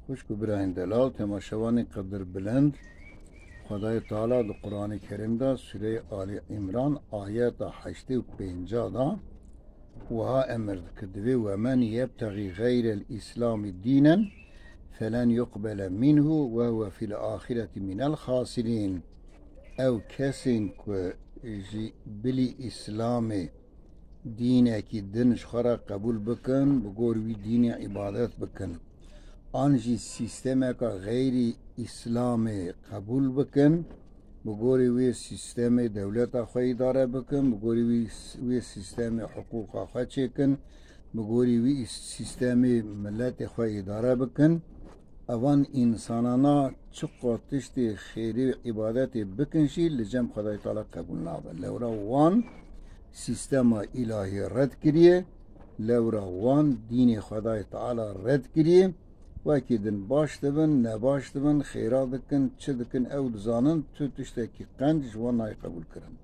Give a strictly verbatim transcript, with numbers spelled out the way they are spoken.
Xwişk û birayên delal, temaşevanê qedirbilind, Xwedayê Teala di Qur'anê Kerîm de, Sûreyê Alî Îmran, ayeta heştê û pênca de wiha emir dike, divê: "Ve men yebtexî xeyrel Îslamî dînen felen yuqbele minhu ve huve fil axireti minel xasirîn." Ew kesên ku ji bilî Îslamê dînekî din ji xwe re qebûl bikin, bi gor wî dînê îbadet bikin, an jî sîstemeka xeyrî Îslamê qebûl bikin, bi gorî wê sîstemê dewleta xwe îdare bikin, bi gorî wî, wê sîstemê hiqûqa xwe çêkin, bi gorî wî sîstemê miletê xwe îdare bikin, evan însanana çiqas tiştê xêrê û îbadetê bikin jî, li cem Xwedayê Teala qebûl nabe. Lewra wan sîstema îlahî red kiriye, lewra wan dînê Xwedayê Teala red kiriye. Wekî din baş dibin, nebaş dibin, xêra dikin, çi dikin, ew dizanin, tu tiştekî qenc ji wan nayê qebûl kirin.